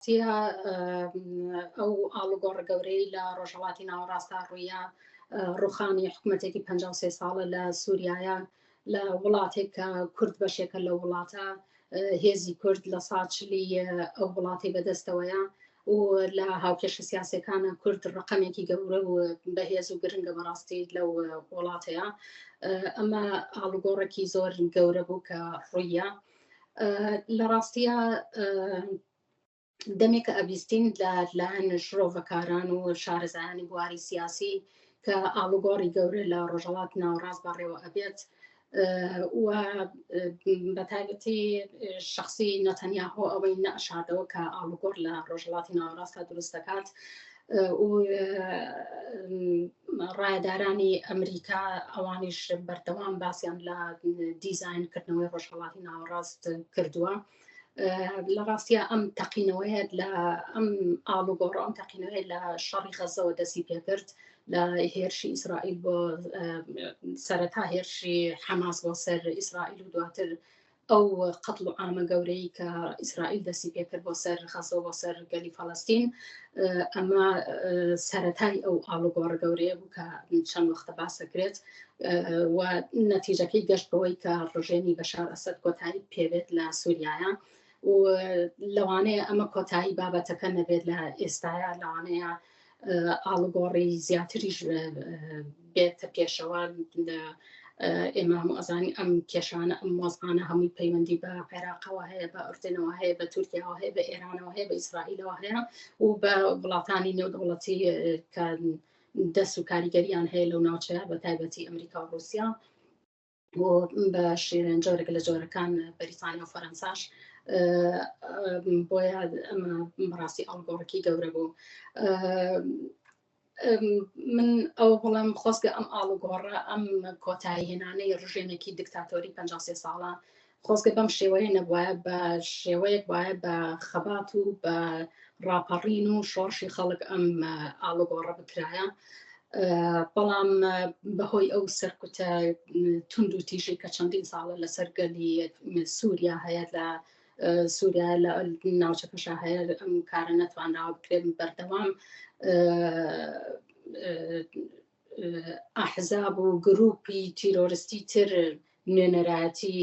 ڕاستیە ئەو ئاڵوگۆڕە گەورەی لە ڕۆژهەڵاتی ناوەڕاستدا ڕوویە، ڕوخانی حکوومەتێکی 53 ساڵە لە سووریایە، لە وڵاتێک کە کورد بەشێکە لە وڵاتە، هێزی کورد لە ساچلی ئەو وڵاتی بەدەستەوەیە و لە هاوکێشە سیاسەکانە کورد ڕقەمێکی گەورە و بەهێز و گرنگە بەڕاستی لەو وڵاتەیە. ئەمە ئاڵوگۆڕێکی زۆر گەورە بوو کە ڕوویە. لە ڕاستیە دەمێکە ئەبیستین لە لایەن شرۆڤەکاران و شارەزایانی بواری سیاسی کە ئاڵوگۆڕی گەورە لە ڕۆژهەڵات ناوەڕاست بەڕێوە ئەبێت و بە تایبەتی شخصی نەتەنیاهۆ ئەوەی نەشاردەوە کە ئاڵوگۆڕ لە ڕۆژهەڵاتی ناوەڕاستدا دروست دەکات و ڕایەدارانی ئەمریکا ئەوانیش بەردەوام باسییان لە دیزین کردنەوەی ڕۆژهەڵاتی ناوەڕاست کردووە. لە ڕاستە ئەم تەقینەوەیە لە ئەم ئاڵوگۆڕ ئەم تەقینەوەی لە شەڕی غەزەوە دەستی پێکرد لە هێرشی ئیسرائیل بۆ سەرەتا هێرشی حەماس بۆ سەر ئیسرائیل و دواتر ئەو قەتڵ و عامە گەورەی کە ئیسرائیل دەستی پێکرد بۆ سەر غەزە بۆ سەر گەلی فەڵەستین، ئەمە سەرەتای ئەو ئاڵوگۆڕە گەورەیە بوو کە چەند وەختە باس دەکرێت و نەتیجەکەی گەشت بەوەی کە ڕژێمی بەشار ئەسەد کۆتایی پێبێت لە سووریایە و لەوانەیە ئەمە کۆتایی بابەتەکە نەبێت لە ئێستاە، لەوانەیە ئاڵوگۆڕی زیاتریش بێتە پێشەوە. ئێمە هەموو ئەزانی ئەم کێشانە، ئەم وەزعانە هەمووی پەیوەندی بە عێراقەوە هەیە، بە ئوردنەوە هەیە، بە تورکیاوە هەیە، بە ئێرانەوە هەیە، بە ئیسرائیلەوە هەیە و بە وڵاتانی نێودەوڵەتی کە دەست و کاریگەریان هەیە لەو ناوچەیە، بە تایبەتی ئەمریکا و رووسیا و بە شێوێن جۆرێک لە جۆرەکان بەریتانیا و فەرەنساش. بۆیە ئەمە بەڕاستی ئاڵگۆڕێکی گەورە بوو. من ئەوە بڵێم خۆزگە ئەم ئاڵوگۆڕە، ئەم کۆتایی هێنانەی ڕژێمێکی دیکتاتۆری 53 ساڵە، خۆزگە بەم شێوەیە نەبوایە، بە شێوەیەک وایە بە خەبات و بە ڕاپەڕین و شۆڕشی خەڵک ئەم ئاڵوگۆڕە بکرایە. بەڵام بەهۆی ئەو سەرکوتە توند و تیژی کە چەندین ساڵە لەسەر گەلی سووریا هەیە، لە سووریا لە ناوچەکەشا هەیە، ئەم کارە نەتوانراوە بکرێت. بەردەوام ئەحزاب و گروپی تیرۆرستی تر نوێنەرایەتی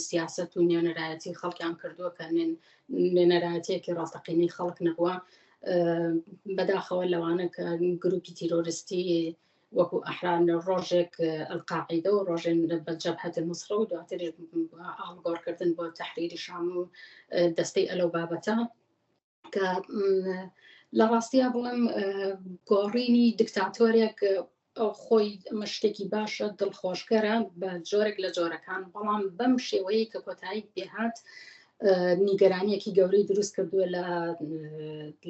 سیاست و نوێنەرایەتی خەڵکیان کردووە کە نوێنەرایەتیەکی ڕاستەقینەی خەڵک نەبووە. بەداخەوە لەوانە کە گروپی تیرۆرستی وەکو ئەحران ڕۆژێک ئەلقاعیدە و ڕۆژێن بە جەبهەت نوسرە و دواتر ئاڵگۆڕکردن بۆ تەحریری شام و دەستەی ئەلەو بابەتە، کە لە ڕاستیا بڵێم گۆڕینی دکتاتۆرێک ئەو خۆی ئەمە شتێکی باشە، دڵخۆشکەرە بە جۆرێک لە جۆرەکان، بەڵام بەم شێوەیە کە کۆتایی پێهات نیگەرانیەکی گەورەی دروست کردووە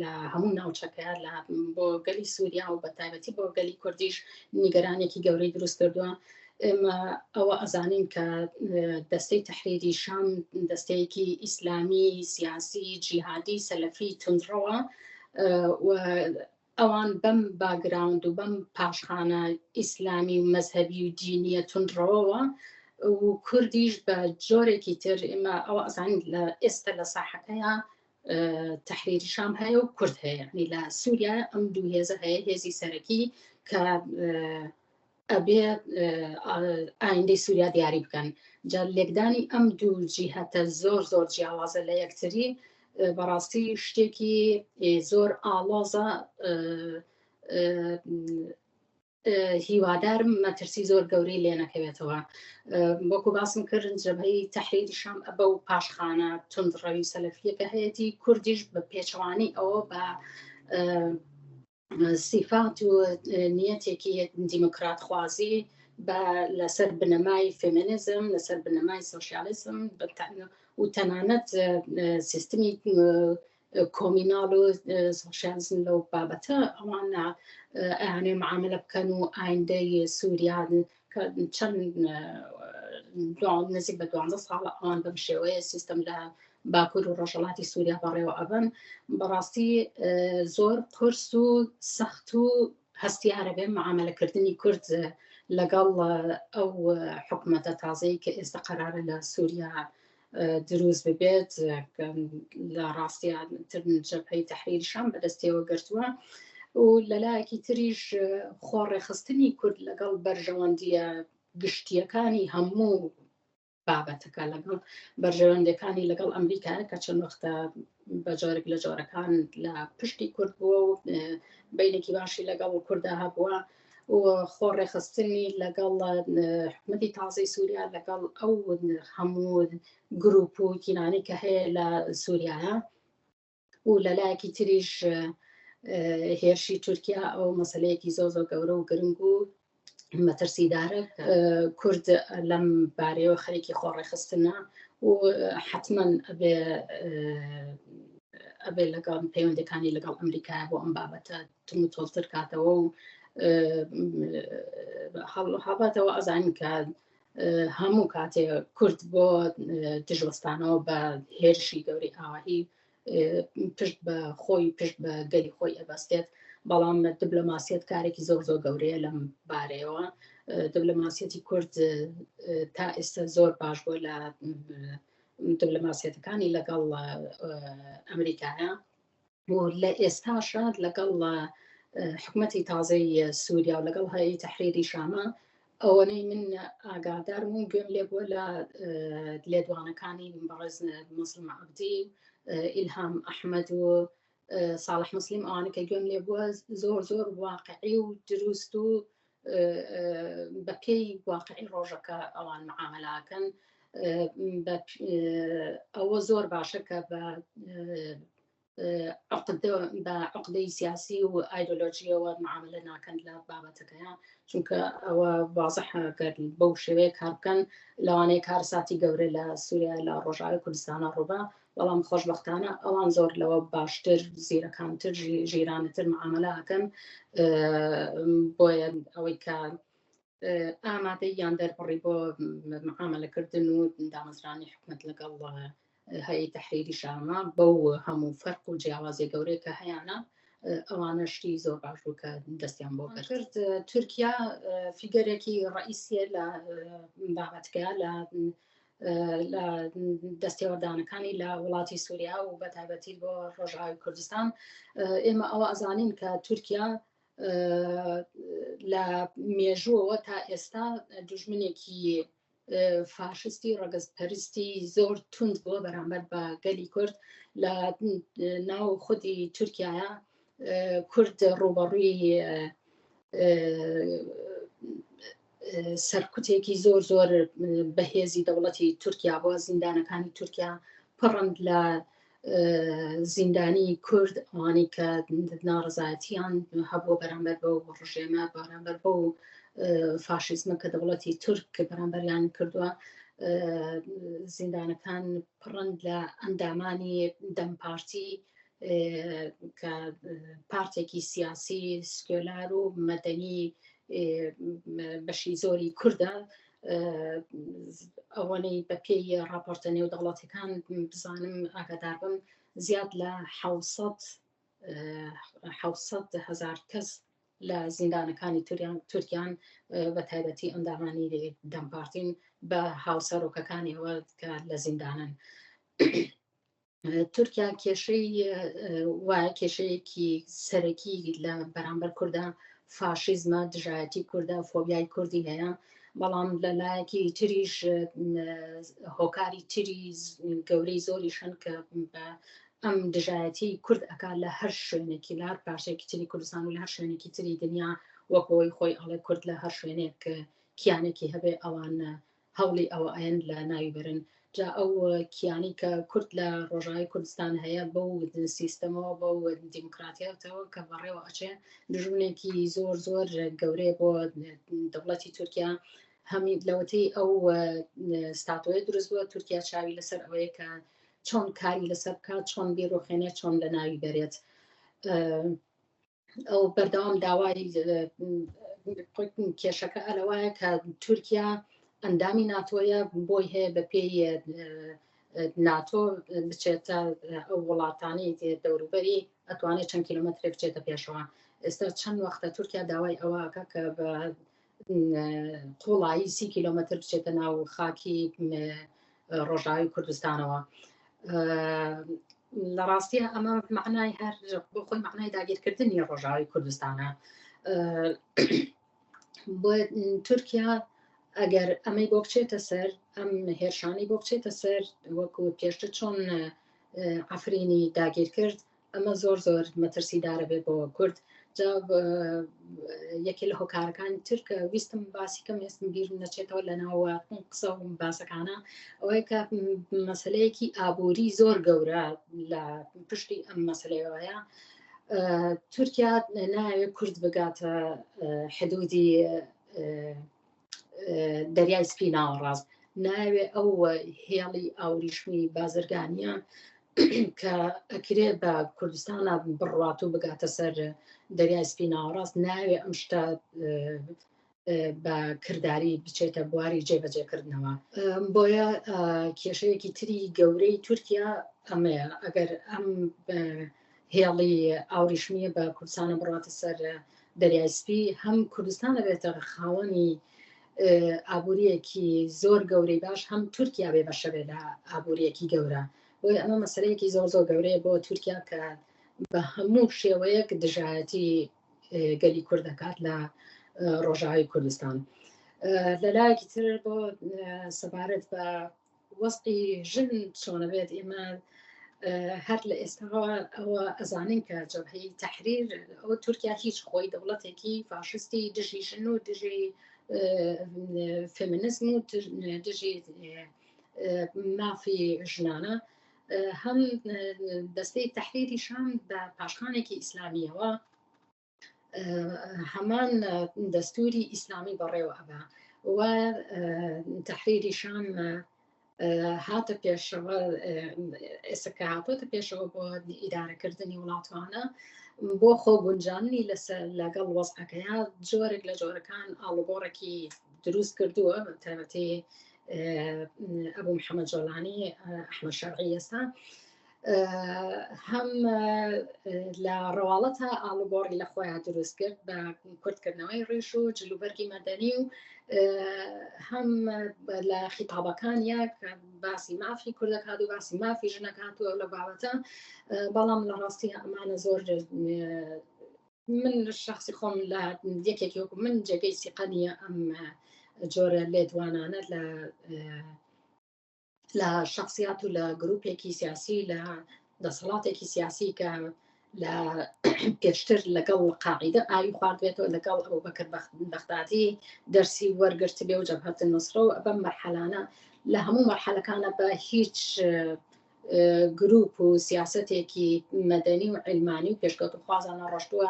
لە هەموو ناوچەکە، لە بۆ گەلی سووریا و بە تایبەتی بۆ گەلی کوردیش نیگەرانێکی گەورەی دروست کردووە. ئێمە ئەوە ئەزانین کە دەستەی تەحریری شام دەستەیەکی ئیسلامی سیاسی جیهادی سەلەفی توندڕەوە و ئەوان بەم باگراوند و بەم پاشخانە ئیسلامی و مەزهەبی و دینیە توندڕەوەوە و کوردیش بە جۆرێکی تر، ئێمە ئەوە ئەزانین لە ئێستا لە ساحەکەیە تەحریری شام هەیە و کورد هەیە، یعنی لە سووریا ئەم دوو هێزە هەیە، هێزی سەرەکی کە ئەبێ ئایندەی سووریا دیاری بکەن. جا لێکدانی ئەم دوو جیهەتە زۆر زۆر جیاوازە لە یەکتری، بەڕاستی شتێکی زۆر ئاڵۆزە. هیوادارم مەترسی زۆر گەورەی لێ نەکەوێتەوە. وەکو باسم کرد جەبهەی تەحریری شام ئەبە و پاشخانە توندڕەوی سەلەفیەکە هەیەتی، کوردیش بە پێچەوانەی ئەوە بە سیفات و نیەتێکی دیموکراتخوازی بە لەسەر بنەمای فێمینیزم، لەسەر بنەمای سۆسیالیزم و تەنانەت سیستمی کۆمیناڵ و سۆسیالیزم لەو بابەتە ئەوان ئەیانێ معاملە بکەن و ئایندەی سووریا کە چەند نزیک بە 12 ساڵە ئەوان بەم شێوەیە سیستم لە باکوور و ڕۆژهەڵاتی سووریا بەڕێوە ئەبن، بەڕاستی زۆر قورس و سەخت و هەستیارە بێ معاملەکردنی کورد لەگەڵ ئەو حکومەتە تازەی کە ئێستا قەرارە لە سووریا. دروست ببێت لە ڕاستیان تر جەبهەی تەحریر شام بەدەستیەوە گرتووە و لەلایەکی تریش خۆڕێخستنی کورد لەگەڵ بەرژەوەندیە گشتیەکانی هەموو بابەتەکە لەگەڵ بەرژەوەندەکانی لەگەڵ ئەمریکا کە چەند وەختە بە جۆرێک لە جۆرەکان لە پشتی کورد بووە و بینێکی باشی لەگەڵ کووردا هەبووە و خۆ ڕێخستنی لەگەڵ حکومەتی تازەی سووریا لەگەڵ ئەو هەموو گروپ و کینانی کە هەیە لە سووریایە و لەلایەکی تریش هێرشی تورکیا ئەو مەسلەیەکی زۆ زۆر گەورە و گرنگ و مەترسیدارە کورد لەم بارەیەوە خەریکی خۆڕێخستنە و حتمما ئەبێ ئەبێ لەگەڵ پەیوەندەکانی لەگەڵ ئەمریکا بۆ ئەم بابەتە تون و تۆڵتر کاتەوە و هەڵبەتەوە ئەزانین کە هەموو کاتێ کورد بۆ دژوەستانەوە بە هێرشی گەورەی ئاواهی پشت بە خۆی پشت بە گەلی خۆی ئەبەستێت بەڵام دبلۆماسیەت کارێکی زۆر زۆر گەورەیە لەم بارەیەوە دبلۆماسیەتی کورد تا ئێستا زۆر باش بووە لە دبلۆماسیەتەکانی لەگەڵ ئەمریکایە و لە ئێستاشا لەگەڵ حکومەتی تازەی سووریا و لەگەڵ هەیئەی تەحریری شامە ئەوەنەی من ئاگادارم و گوێم لێ بووە لە لێدوانەکانی بەڕێز مەزلوم عەبدی ئیلهام ئەحمەد و ساڵح مسلیم ئەوانە کە گوێم لێ بووە زۆر زۆر واقعی و دروست و بەپێی واقعی ڕۆژەکە ئەوان معامەلاکەن ئەوە زۆر باشە کە بە بە عقدەی سیاسی و ئایدۆلۆژیەوە معاملە ناکەن لە بابەتەکەیان چونکە ئەوە وازحە گەر بەو شێوەیە کار بکەن لەوانەیە کارساتی گەورە لە سووریا لە ڕۆژاوی کوردستانە ڕووبا بەڵام خۆشببختانە ئەوان زۆر لەوە باشتر زیرەکانتر ژیرانەتر معاملە ئەکەن بۆیە ئەوەی کە ئامادەی یان دەربڕی بۆ معاملەکردن و دامەزرانی حکومت لەگەڵ هەیئەی تەحریری شامە بەو هەموو فەرق و جیاوازی گەورەی کە هەیانە ئەوانە شتی زۆر باش بوو کە دەستیان بۆ کرد. تورکیا فیگەرێکی ڕئیسیە لە بابەتکە لە لە دەستێوەردانەکانی لە وڵاتی سووریا و بە تایبەتی بۆ ڕۆژئاوی کوردستان ئێمە ئەوە ئەزانین کە تورکیا لە مێژووەوە تا ئێستا دژمنێکی فاشستی ڕەگەزپەرستی زۆر توند بووە بەرامبەر بە گەلی کورد لە ناو خودی تورکایە کورد ڕوبەڕووی سەرکوتێکی زۆر زۆر بەهێزی دەوڵەتی تورکیا بووە زیندانەکانی تورکیا پڕند لە زیندانی کورد ئەوانەی کە ناڕزایەتیان هەبووە بەرامبەر بەو ڕژێمە بەرامبەر بەو فاشیزمە کە دەوڵەتی تورک بەرامبەریان کردووە زیندانەکان پڕند لە ئەندامانی دەم پارتی کە پارتێکی سیاسی سکۆلار و مەدەنی بەشی زۆری کوردە ئەوەنەی بە پێی راپۆرتە نێودەوڵەتەکان بزانم ئاگادار بم زیاد لە 600 هزار کەس لە زیندانەکانی تورکیان بە تایبەتی ئەندامانی دەم پارتین بە هاوسەرۆکەکانیەوە کە لە زیندانن. تورکیا کێشەی وایە کێشەیەکی سەرەکی لە بەرامبەر کووردا فاشیزمە دژایەتی کووردا فۆبیای کوردی هەیە بەڵام لە لایەکی تریش هۆکاری تری گەورەی زۆریشن کە بە ئەم دژایەتی کورد ئەک لە هەر شوێنێکی لە هەر پارچەیەکی تری کوردستان و لە هەر شوێنێکی تری دنیا وەکەوەی خۆی ئەڵێ کورد لە هەر شوێنێک کیانێکی هەبێ ئەوان هەوڵی ئەوە ئەیەن لە ناوی بەرن جا ئەو کیانی کە کورد لە ڕۆژاوی کوردستان هەیە بەو سیستەمەوە بەو دیموکراتیەتەوە کە بەڕێوە ئەچێ دژمنێکی زۆر زۆر گەورەیە بۆ دەوڵەتی تورکیا هەمی لەوەتەی ئەو ستاتۆیە دروست بووە تورکیا چاوی لەسەر ئەوەیە کە چۆن کاری لەسەر بکات چۆن بیڕوخێنێت چۆن لە ناوی بەرێت ئەو بەردەوام داوای کێشەکە ئەلەوایە کە تورکیا ئەندامی ناتۆیە بۆی هەیە بە پێی ناتۆ بچێتە ئەو وڵاتانی دەوروبەری ئەتوانێت چەند کیلومترێک بچێتە پێشەوە ئێستا چەند وەختە تورکیا داوای ئەوەکە کە بە قوڵایی سی کیلومتر بچێتە ناو خاکی. ڕۆژاوی کوردستانەوە. لە ڕاستیە ئەمە معنای هەر بۆ خۆی معنای داگیرکردنی ڕۆژاوی کوردستانە. بۆ تورکیا ئەگەر ئەمەی بۆ بچێتە سەر، ئەم هێرشانی بۆ بچێتە سەر، وەکو پێشتر چۆن عفرینی داگیر کرد، ئەمە زۆر زۆر مەترسیدارە بێ بۆ کورد. جا یەکێ لە هۆکارەکانی ترکە ویستم باسی کەم ئێستم بیر نەچێتەوە لە ناوە قسە و باسەکانە، ئەوەیە کە مەسلەیەکی ئابووری زۆر گەورە لە پشتی ئەم مەسلەیەوەیە. تورکیا ناوێ کورد بگاتە حدودی دەریای سپی ناوەڕاست، ناوێ ئەو هێڵی ئاوریشمی بازرگانیە کە ئەکرێ بە کوردستانە بڕوات و بگاتە سەر دەریای سپی ناوەڕاست، ناوێ ئەم شتە بە کرداری بچێتە بواری جێبەجێکردنەوە. بۆیە کێشەیەکی تری گەورەی تورکیا ئەمەیە، ئەگەر ئەم هێڵی ئاوریشمیە بە کوردستانە بڕاتە سەر دەریای سپی، هەم کوردستانە بێتە خاوەنی ئابووریەکی زۆر گەورەی باش، هەم تورکیا بێ بەشەبێ لە ئابووریەکی گەورە. بۆیە ئەمە مەسلەیەکی زۆر زۆر گەورەیە بۆ تورکیا کە بە هەموو شێوەیەک دژایەتی گەلی کورد دەکات لە ڕۆژاوی کوردستان. لەلایەکی تر بۆ سەبارەت بە وەستی ژن چۆنە بێت، ئێمە هەر لە ئێستاوە ئەوە ئەزانین کە جەبهەی تەحریر ئەوە تورکیا هیچ خۆی دەوڵەتێکی فاشستی دژی ژن و دژی فێمینیزم و دژی مافی ژنانە، هەم دەستەی تەحریری شام بە پاشخانێکی ئیسلامیەوە هەمان دەستوری ئیسلامی بەڕێوە ئەبا و تەحریری شام هاتە پێشەوە، ئێستا کە هاتۆتە پێشەوە بۆ ئیدارەکردنی وڵاتوانە، بۆ خۆ گونجاننی لەسەر لەگەڵ وەزعەکەیا جۆرێک لە جۆرەکان ئاڵوگۆڕێکی دروست کردووە، تایبەتی ئەبوو محەممەد جۆلانی، ئەحمەد شەرعی ئێستا هەم لە ڕەواڵەتە ئاڵوگۆڕی لە خۆیان دروست کرد بە کورتکردنەوەی ڕیش و جلوبەرگی مەدەنی و هەم لە خیتابەکان یەک باسی مافی کوردەکات و باسی مافی ژنەکات و لە بابەتە. بەڵام لە ڕاستی ئەمانە زۆر من شخصی خۆم لە یەکێکی وەکو من جێگەی سیقە نییە ئەم جۆرە لێدوانانە لە شخصیات و لە گروپێکی سیاسی، لە دەسەڵاتێکی سیاسی کە لە پێشتر لەگەڵ قاعیدە ئاوی خواردبێتەوە، لەگەڵ ئەو بەکر بەغدادی دەرسی وەرگرت بێ و جەبهەت نوسرە و بەم مەرحەلانە لە هەموو مەرحەلەکانە بە هیچ گروپ و سیاسەتێکی مەدەنی و علمانی و پێشکەوتوخوازانە ڕۆشتووە،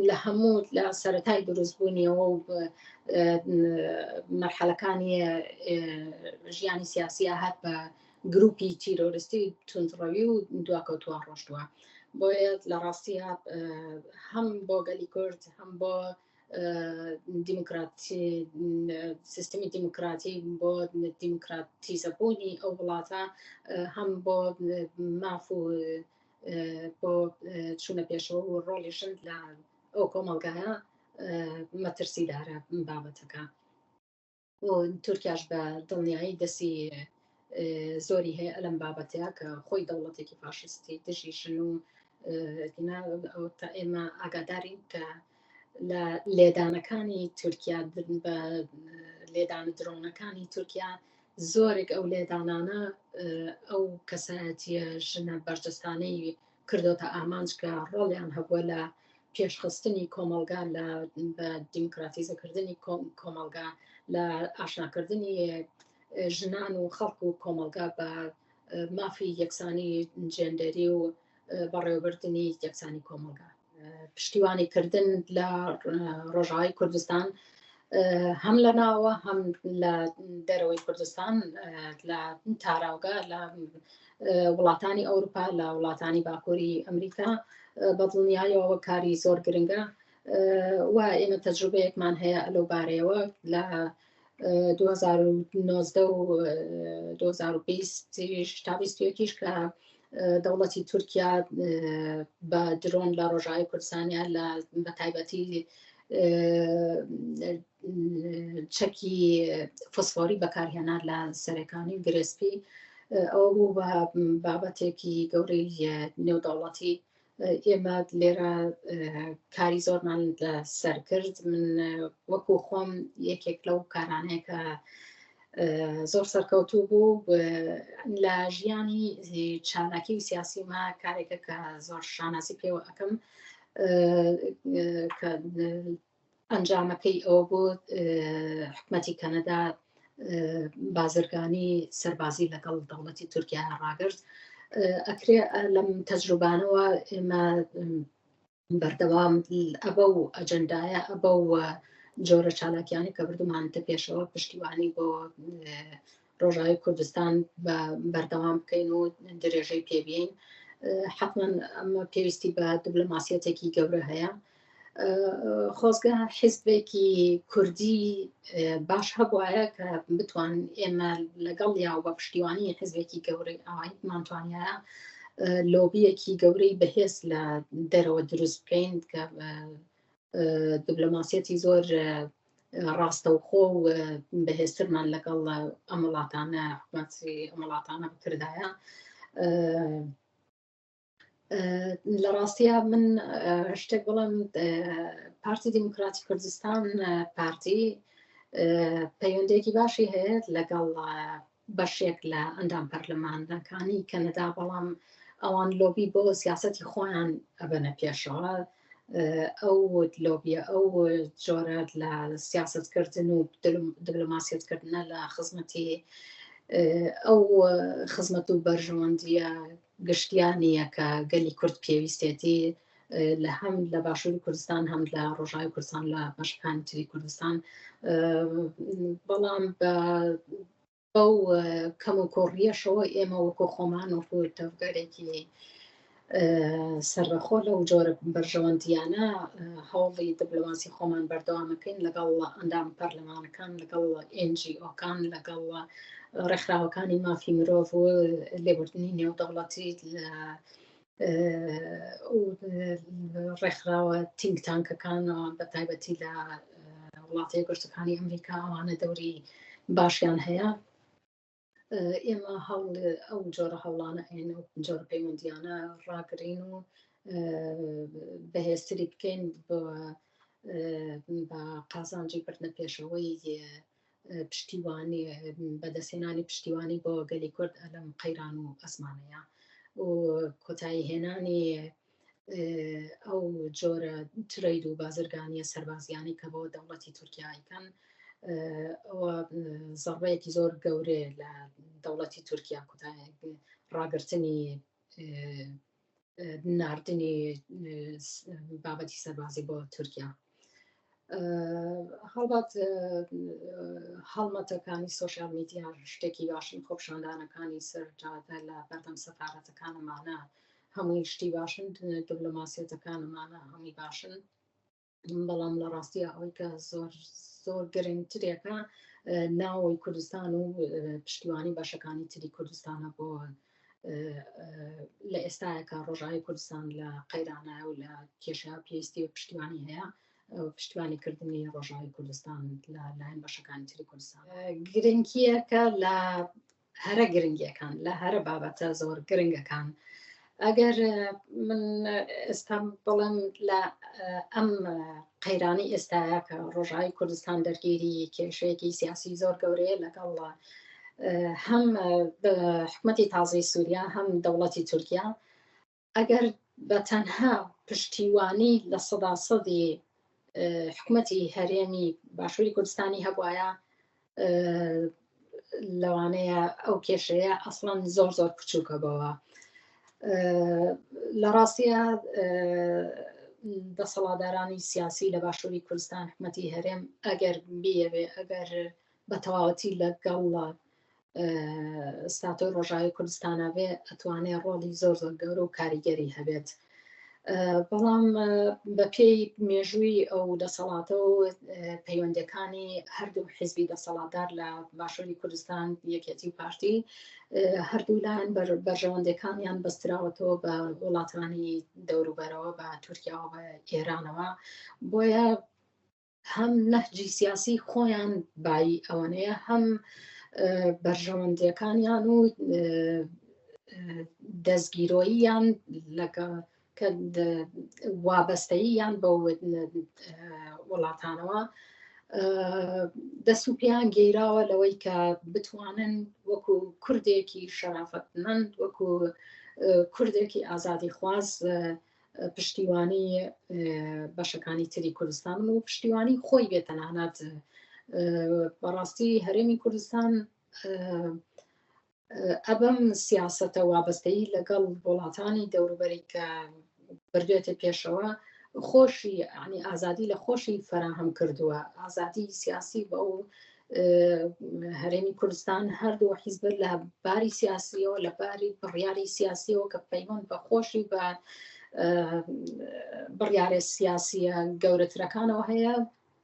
لە هەموو لە سەتای دروستبوونیەوە و مەرحەلەکانی ژیانی سیاسیە هەر بە گروپی تیرۆریستی توندڕەوی و دواکەوتووە ڕۆشتووە. بۆیە لە ڕاستیە هەم بۆ گەلی کورد، هەم بۆ دیموکراتی، سیستمی دیموکراتی، بۆ دیموکراتیزەبوونی ئەو وڵاتە، هەم بۆ ماف و بۆ چوونە پێشەوە و ڕۆڵی ژن لە ئەو کۆمەڵگایە مەترسیدارە بابەتەکە. تورکیاش بە دڵنیایی دەستی زۆری هەیە لەم بابەتەیە کە خۆی دەوڵەتێکی فاشستی دژی ژن و تا ئێمە ئاگادارین کە لە لێدانەکانی تورکیا، بە لێدانە درۆنەکانی تورکیا، زۆرێک ئەو لێدانانە ئەو کەسایەتیە ژنە بەرجەستانەی کردۆتە ئامانج کە ڕۆڵیان هەبووە لە پێشخستنی کۆمەڵگا، لە بە دیموکراتیزەکردنی کۆمەڵگا، لە ئاشناکردنی ژنان و خەڵک و کۆمەڵگا بە مافی یەکسانی جێندەری و بەڕێوەبردنی یەکسانی کۆمەڵگا. پشتیوانی کردن لە ڕۆژاوای کوردستان هەم لە ناوە هەم لە دەرەوەی کوردستان، لە تاراوگە، لە وڵاتانی ئەوروپا، لە وڵاتانی باکووری ئەمریکا، بە دڵنیایەوە کاری زۆر گرنگە و ئێمە تەجروبەیەکمان هەیە لەو بارەیەوە لە 2019 و 2020 تا 21 کە دەوڵەتی تورکیا بە درۆن لە ڕۆژاوای کوردستانیا، لە بە تایبەتی چەکی فسفۆری بەکارهێنا لە سەرەکانی و گرێسپی، ئەوە بوو بە بابەتێکی گەورەی نێودەوڵەتی. ئێمە لێرە کاری زۆرمان لەسەر کرد. من وەکو خۆم یەکێک لەو کارانەیە کە زۆر سەرکەوتوو بوو لە ژیانی چالاکی و سیاسیما، کارێکە کە زۆر شانازی پێوە ئەەکەم، کە ئەنجامەکەی ئەوە بوو حکومەتی کەنەدا بازرگانی سەربازی لەگەڵ دەوڵەتی تورکیا ڕاگرت. ئەکرێ لەم تەجروبانەوە ئێمە بەردەوام ئەبە و ئەجەندایە ئەبە و جۆرە چالاکیانی کە بردومانتە پێشەوە پشتیوانی بۆ ڕۆژاوی کوردستان بە بەردەوام بکەین و درێژەی پێبیین. حتمما ئەمە پێویستی بە دیبلۆماسیەتێکی گەورە هەیە. خۆزگە حیزبێکی کوردی باش هەبواە کە بتوان ئێمە لەگەڵ یا و بە پشتیوانی حزبێکی گەورەی ئاوایمانتوانایە لۆبیەکی گەورەی بەهێز لە دەرەوە دروست بکەین کە دیبلۆماسیەتی زۆر ڕاستەوخۆ و بەهێزترمان لەگەڵ ئەم وڵاتانە، حکومەتی ئەم وڵاتانە بکردایە. لە ڕاستیە من شتێک بڵێم، پارتی دیموکراتی کوردستان، پارتی، پەیوەندێکی باشی هەیە لەگەڵ بەشێک لە ئەندام پەرلەمانەکانی کەنەدا، بەڵام ئەوان لۆبی بۆ سیاستی خۆیان ئەبەنە پێشەوە. ئەو لۆبیە، ئەو جۆرە لە سیاستکردن و دیبلۆماسیەتکردنە لە خزمەتی ئەو خزمەت و بەرژەوەندیە گشتیانە کە گەلی کورد پێویستێتی لە هەم لە باشووری کوردستان، هەم لە ڕۆژای کوردستان، لە بەشەکانی تری کوردستان. بەڵام بە بەو کەم و کۆڕیەشەوە ئێمە وەکو خۆمان وەکو تەڤگەرێکی سەربەخۆ لەو جۆرە بەرژەوەندیانە هەوڵی دیبلۆماسی خۆمان بەردەوامەکەین لەگەڵ ئەندام پەرلەمانەکان، لەگەڵ NGO کان، لەگەڵ ڕێکخراوەکانی مافی مرۆڤ و لێبوردنی نێودەوڵەتی لە ڕێکخراوە think tank ەکان، بە تایبەتی لە وڵاتە یەکگرتووەکانی ئەمریکا، ئەوانە دەوری باشیان هەیە. ئێمە هەوڵ ئەو جۆرە هەوڵانە ئەین ئەو جۆرە پەیوەندیانە ڕاگرین و بەهێزتری بکەین بە قازانجی بردنە پێشەوەی پشتیوانی، بەدەستهێنانی پشتیوانی بۆ گەلی کورد لەم قەیران و ئەزمانەیە و کۆتایی هێنانی ئەو جۆرە trade و بازرگانیە سەربازیانی کە بۆ دەوڵەتی تورکیایکەن. ئەوە زەڕبەیەکی زۆر گەورەیە لە دەوڵەتی تورکیا، ڕاگرتنی ناردنی بابەتی سەربازی بۆ تورکیا. هەڵبەت هەڵمەتەکانی social media شتێکی باشن، خۆپشاندانەکانی سەر جادە لە بەردەم سەفارەتەکانمانە هەمووی شتی باشن، دیبلۆماسیەتەکانمانە هەمووی باشن، بەڵام لە ڕاستیە ئەوەی کە زۆر زۆر گرنگترێکە ناوەوەی کوردستان و پشتیوانی بەشەکانی تری کوردستانە بۆ لە ئێستاکە ڕۆژاوی کوردستان لە قەیرانە و لە کێشە، پێویستی و پشتیوانی هەیە، پشتیوانی کردنی ڕۆژاوی کوردستان لە لایەن بەشەکانی تری کوردستان گرنگیەکە لە هەرە گرنگیەکان، لە هەرە بابەتە زۆر گرنگەکان. ئەگەر من ئێستا بڵێم لە ئەم قەیرانی ئێستاە کە ڕۆژای کوردستان دەرگیری کێشەیەکی سیاسی زۆر گەورەیە لەگەڵ هەم حکومەتی تازەی سووریا هەم دەوڵەتی تورکیا، ئەگەر بە تەنها پشتیوانی 100%ی حکومەتی هەرێمی باشووری کوردستانی هەبواە، لەوانەیە ئەو کێشەیە ئەسڵەن زۆر زۆر بچووکە بەوە. لە ڕاستیە دەسەڵاتدارانی سیاسی لە باشووری کوردستان، حکومەتی هەرێم، ئەگەر بیەوێ، ئەگەر بە تەواوەتی لەگەڵ ستاتۆی ڕۆژاوی کوردستانە بێ، ئەتوانێ ڕۆڵی زۆر زۆر گەورە و کاریگەری هەبێت. بەڵام بە پێی مێژووی ئەو دەسەڵاتە و پەیوەندەکانی هەردوو حیزبی دەسەڵاتدار لە باشووری کوردستان، یەکێتی و پارتی، هەردوو لایەن بەرژەوەندەکانیان بەستراوەتەوە بە وڵاتانی دەوروبەرەوە، بە تورکیاوە، بە ئێرانەوە، بۆیە هەم نەهجی سیاسی خۆیان بایی ئەوەنەیە هەم بەرژەوەندیەکانیان و دەستگیرۆییان لەگە کە وابەستەییان بە وڵاتانەوە دەست و پێیان گەیراوە لەوەی کە بتوانن وەکو کوردێکی شەرافەتمەند وەکو کوردێکی ئازادی خواز پشتیوانی بەشەکانی تری کوردستان و پشتیوانی خۆی بێت تەنانەت بەڕاستی هەرێمی کوردستان ئەبم سیاسەتە وابەستەیی لەگەڵ وڵاتانی دەوروبەری کە بردوێتە پێشەوە خۆشی ینی ئازادی لە خۆشی فراهەم کردووە ئازادی سیاسی بە و هەرێمی کوردستان هەردوو حیزب لە باری سیاسیەوە لە باری بڕیاری سیاسیەوە کە پەیوەند بە خۆشی بە بڕیارە سیاسیە گەورەترەکانەوە هەیە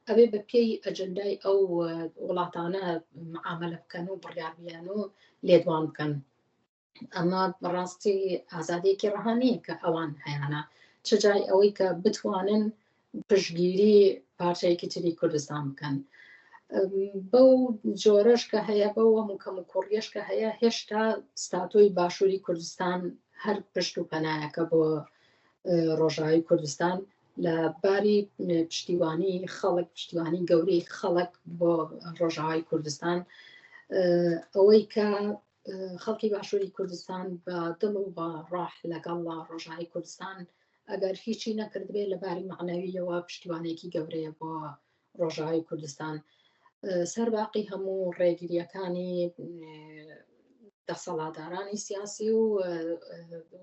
ئەوێ بە پێی ئەجندای ئەو وڵاتانە معاملە بکەن و بڕیار بیان و لێدوان بکەن ئەمە بەڕاستی ئازادیەکی ڕەها نییە کە ئەوان هەیانە چ جای ئەوەی کە بتوانن پشگیری پارچەیەکی تری کوردستان بکەن بەو جۆرەش کە هەیە بەو هەموو کەم و کوڕیەش کە هەیە هێشتا ستاتۆی باشووری کوردستان هەر پشت و پەنایەکە بۆ ڕۆژاوی کوردستان لە باری پشتیوانی خەڵک پشتیوانی گەورەی خەڵک بۆ ڕۆژاوای کوردستان ئەوەی کە خەڵکی باشووری کوردستان بە دڵ و بە ڕاح لەگەڵ ڕۆژای کوردستان ئەگەر هیچی نەکردبێ لە باری معنەویەوە پشتیوانێکی گەورەیە بۆ ڕۆژاوای کوردستان سەر باقی هەموو ڕێگریەکانی دەسەڵاتدارانی سیاسی و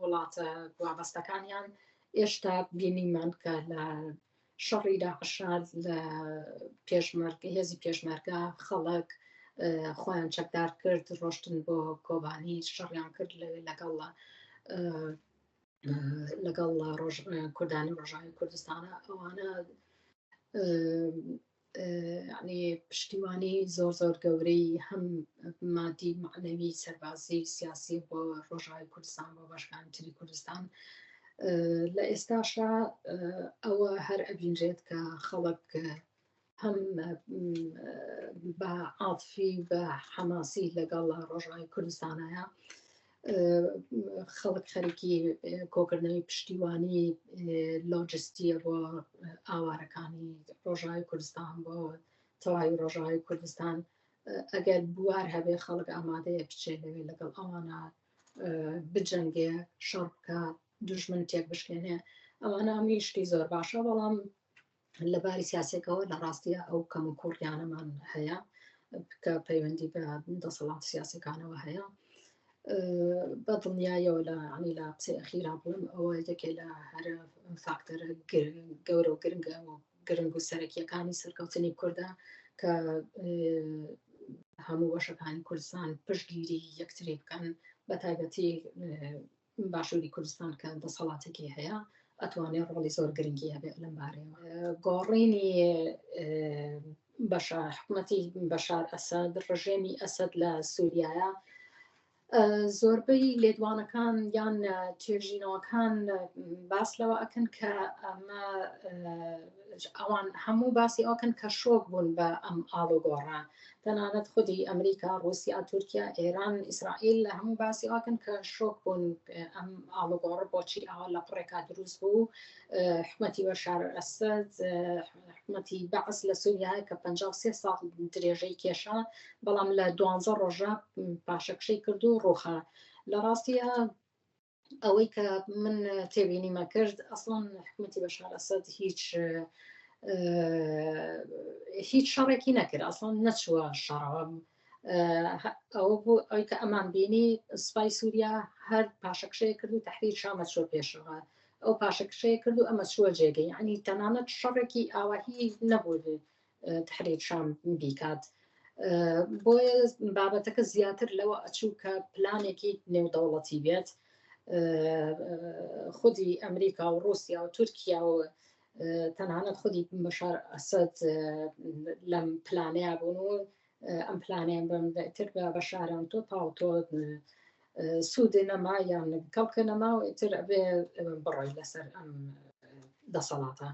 وڵاتە وابەستەکانیان ئێشتا بینیمان کە لە شەڕی داعشا لە پێشمەرگە هێزی پێشمەرگە خەڵک خۆیان چەکدار کرد ڕۆشتن بۆ کۆبانی شەڕیان کرد لەوێ لەگەڵ لەگەڵ ڕۆژ کوردانی ڕۆژاوی کوردستانە ئەوانە ینی پشتیوانی زۆر زۆر گەورەی هەم مادی معنەوی سەربازی سیاسی بۆ ڕۆژاوی کوردستان بۆ بەشکانی تری کوردستان لە ئێستاشا ئەوە هەر ئەبینرێت کە خەڵک هەم بە عاتفی بە حەماسی لەگەڵ ڕۆژاوی کوردستانایە خەڵک خەریکی کۆکردنەوەی پشتیوانی لۆجستیە بۆ ئاوارەکانی ڕۆژاوی کوردستان بۆ تەواوی ڕۆژاوی کوردستان ئەگەر بوار هەبێ خەڵک ئامادەیە بچێ لەوێ لەگەڵ ئەوانە بجەنگێ شەڕ بکە دوژمن تێک بشکێنێ ئەوانە هەمووی شتی زۆر باشە بەڵام لە باری سیاسەکەەوە لە ڕاستیە ئەو کەم و کوڕیانەمان هەیە کە پەیوەندی بە دەسەڵات سیاسەکانەوە هەیە بە دڵنیایەوە لە عنی لە قسەی ئەخیرا بڵم ئەوە یەکێ لە هەرە فاکتەرە گەورە و گرنگە و گرنگ و سەرەکیەکانی سەرکەوتنی کوردە کە هەموو بەشەکانی کوردستان پشتگیری یەکتری بکەن بە تایبەتی باشووری کوردستان کە دەسەڵاتێکی هەیە ئەتوانێت ڕۆڵی زۆر گرنگی هەبێت لەم بارەیەوە گۆڕینی بەشار حکومەتی بەشار ئەسەد ڕژێمی ئەسەد لە سووریایە زۆربەی لێدوانەکان یان توێژینەوەکان باس لەوە ئەکەن کە ئەمە ئەوان هەموو باسی ئەوکەن کە شۆک بوون بە ئەم ئاڵوگۆڕە تەنانەت خودی ئەمریکا رووسیا تورکیا ئێران ئیسرائیل لە هەموو باسی ئەوکەن کە شۆک بوون ئەم ئاڵوگۆڕ بۆچی ئاوا لە پڕێکا دروست بوو حکومەتی بەشار ئەسەد حکومەتی بەعس لە سووریا کە 53 ساڵ درێژەی کێشا بەڵام لە دوانزە ڕۆژە پاشەکشەی کرد و ڕوخا لە ڕاستیە ئەوەی کە من تێبینیمە کرد ئەسڵەن حکومەتی بەشار ئەسەد هیچ هیچ شەڕێکی نەکرد ئەسڵەن نەچووە شەڕەوە ئەوە بوو ئەوی کە ئەمان بینی سوپای سووریا هەر پاشەکشەیە کرد و تحریر شامە چوە پێشەوە ئەو پاشەکشەیە کرد و ئەمە چووە جێگەی یعنی تەنانەت شەڕێکی ئاواهی نەبوو تحریر شام بیکات بۆیە بابەتەکە زیاتر لەوە ئەچوو کە پلانێکی نێودەوڵەتی بێت خودی ئەمریکا و رووسیا و تورکیا و تەنانەت خودی بەشار ئەسەد لەم پلانەیە بوون و ئەم پلانیان بم تر بە بەشاران تۆ تاو تۆ سوودێ نەما یان کەڵکە نەما و ئیتر ئەبێ بڕۆی لەسەر ئەم دەسەڵاتە.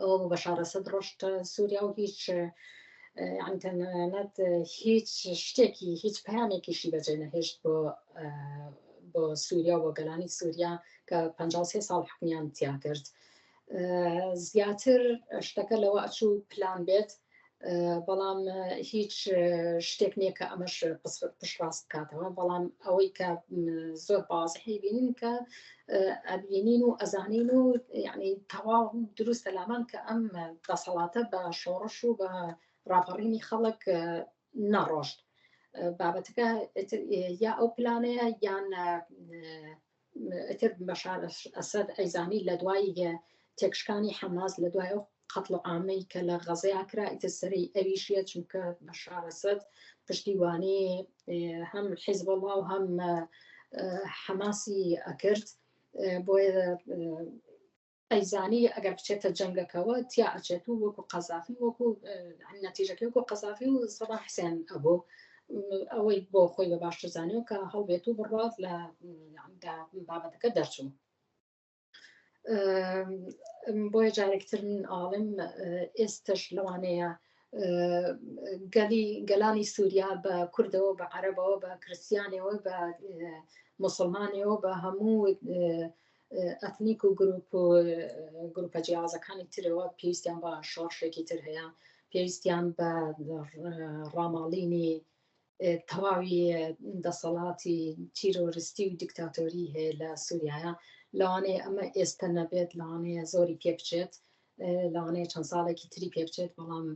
ئەوە بوو بەشار ئەسەد ڕۆشتە سووریا و هیچ یعنی تەنانەت هیچ شتێکی هیچ پەیامێکیشی بەجێ نەهێشت بۆ بۆ سووریا و بۆ گەلانی سووریا کە 53 ساڵ حکمیان تیا کرد. زیاتر شتەکە لەوە ئەچوو پلان بێت بەڵام هیچ شتێک نییە کە ئەمەش پشتڕاست بکاتەوە بەڵام ئەوەی کە زۆر بازحی بینین کە ئەبینین و ئەزانین و یعنی تەواو دروستە لامان کە ئەم دەسەڵاتە بە شۆڕش و بە ڕاپەڕینی خەڵک نەڕۆشت بابەتەکە یا ئەو پلانەیە یان ئیتر بەشار ئەسەد ئەیزانی لە دوای تێکشکانی حەماس لە دوای ئەو قەتڵ و عامەی کە لە غەزەیا کرا ئیتر سەرەی ئەویشیە چونکە بەشار ئەسەد پشتیوانی هەم حیزبوڵڵا و هەم حەماسی ئەکرد بۆیە ئەیزانی ئەگەر بچێتە جەنگەکەوە تیا ئەچێت و وەکو قەزافی وەکو نەتیجەکەی وەکو قەزافی و سەدام حسێن ئەبوو ئەوەی بۆ خۆی بە باشتر زانیوە کە هەڵبێت و بڕات لە بابەتەکە دەرچوو. بۆیە جارێکتر من ئاڵم ئێستش لەوانەیە گەلی گەلانی سووریا بە کوردەوە بە عەرەبەوە بە کریسیانەوە بە مسلمانەوە بە هەموو ئەتنیک و گروپ و گروپە جیاوازەکانی ترەوە پێویستیان بە شۆڕشێکی تر هەیە پێویستیان بە ڕاماڵینی تەواوی دەسەڵاتی تیرۆریستی و دیکتاتۆری هەیە لە سووریایە لەوانەیە ئەمە ئێستا نەبێت لەوانەیە زۆری پێ بچێت لەوانەیە چەند ساڵێکی تری پێ بچێت بەڵام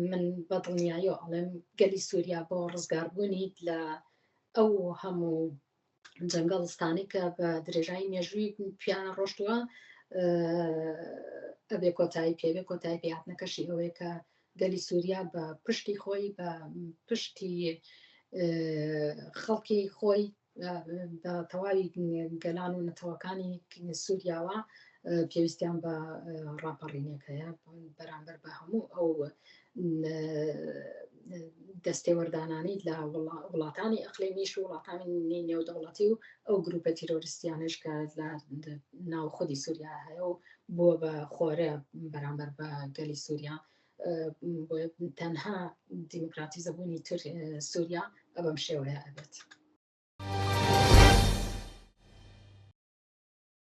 من بە دڵنیاییەوە ئەڵێم گەلی سووریا بۆ ڕزگاربوونی لە ئەو هەموو جەنگەڵستانی کە بە درێژایی مێژووی پیانە ڕۆشتووە ئەبێ کۆتایی پێبێ کۆتایی پێهاتنەکەشی ئەوەیە کە گەلی سووریا بە پشتی خۆی بە پشتی خەڵکی خۆی بە تەواوی گەلان و نەتەوەکانی سووریاوە پێویستیان بە ڕاپەڕینێک هەیە بەرامبەر بە هەموو ئەو دەستێوەردانانەی لە وڵاتانی ئەقلیمیش و وڵاتانی نێودەوڵەتی و ئەو گروپە تیرۆریستیانش کە لە ناو خودی سووریا هەیە و بووە بە خۆرە بەرامبەر بە گەلی سووریا تەنها دیموکراتیزەبوونی سووریا ئەبم شێوەیە ئەبێت.